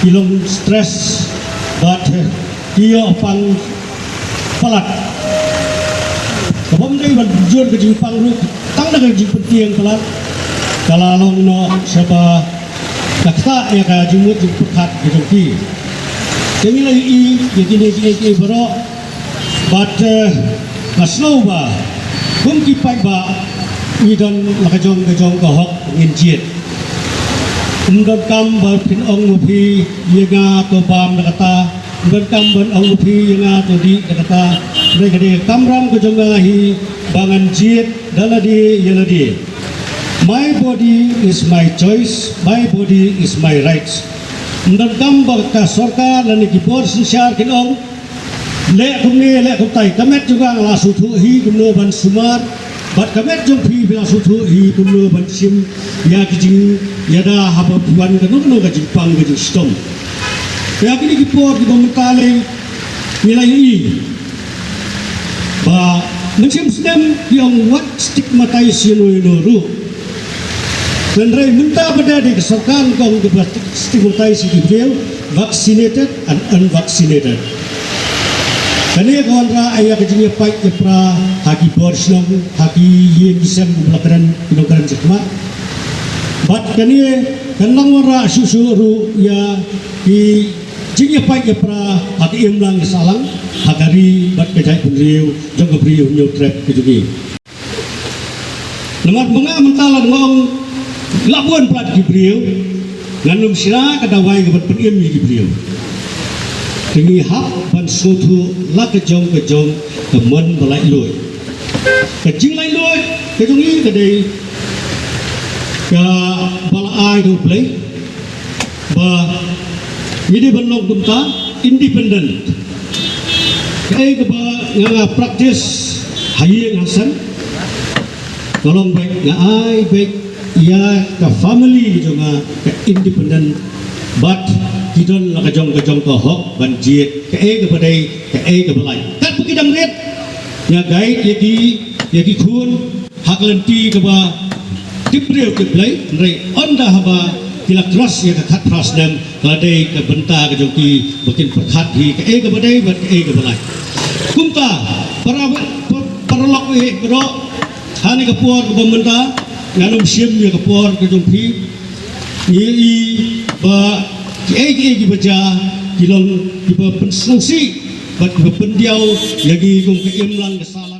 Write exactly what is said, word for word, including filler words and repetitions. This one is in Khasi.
ki long stress bad ki ïoh pang palat. Ka bym dei ban jur ka jingpang ruh, tang da ka jingpyntieng palat ka la long noh sha ba ka ktah ïa ka jingmut jingpyrkhat ka jong ki. Te ngi la ïohi ïa kine kiei kiei baroh bad, eh, nga sngew ba kum ki paidbah ngi don la ka jong ka jong ka hok ngin jied. Ym donkam ba phin ong ma phi ïa nga to bam da kata, ym donkam ban ong ma phi ïa nga to dih da kata. Hynrei ka dei ka kamram ka jong nga hi ba ngan jied da lade ïa lade. My body is my choice, my body is my rights. Ym donkam ba ka sorkar lane ki bor synshar kin ong leh kumne leh kumtai, ka met jong nga la sngewthuh hi kumno ban sumar, bad ka met jong phi phi la sngewthuh hi kumno ban shim ïa ki jingïada haba phi wan kano kano ka jingpang ka jingshitom. Ïa kine ki por kiba mynta lei ngi la ïohi ba mynshem snem ki ong wat stigmatize ïano ïano ruh. Hynrei mynta ba dei ka sorkar kong kaba stigmatize ïa ki briew, vaccinated and unvaccinated. Kane ka wanrah ïa ka jingïapait ïapra ha ki bor shnong, ha ki ïing ki sem ba la kren, ki nongkren shakhmat. Bad kane kan nang wanrah shuh shuh ruh ïa ki jingïapait ïapra ha ka imlang ka sahlang, ha ka ri bad ka jaitbynriew jong ka Bri u Hynñiewtrep ka jong ngi. Namar ba nga mynta la nga ong la bun palat ki briew, ngan ym shna ka dawai ka ban pynim ïa ki briew. Te ngi hap ban sngewthuh la ka jong ka jong ka mon ba laitluid. Ka jinglaitluid ka jong ngi ka dei kaba la ai da U Blei ba ngi dei ban long kumta, independent. Kaei kaba nga, nga practice ha ïing ha sem, ka long ba nga ai ba ïa ka family ka jong nga ka independent, bad ki don la ka jong ka jong ka hok ban jied kaei kaba dei kaei kaba lai. Katba ki dang rit, nga guide ïa ki, ïa ki khun ha ka lynti kaba tip briew tip Blei, hynrei ynda haba ki la cross ïa ka khatphra snem, ka la dei ka bynta ka jong ki ba kin pyrkhat hi kaei kaba dei bad kaei kaba lai. Kumta, para, para, paralok eh baroh, ha kane ka por kaba mynta, ngan ym shim ïa ka por ka jong phi. Ngi ïohi ba kiei kiei kiba jia ki long kiba pynsngewsih bad kiba pyndiaw ïa ngi kum ka imlang ka sahlang.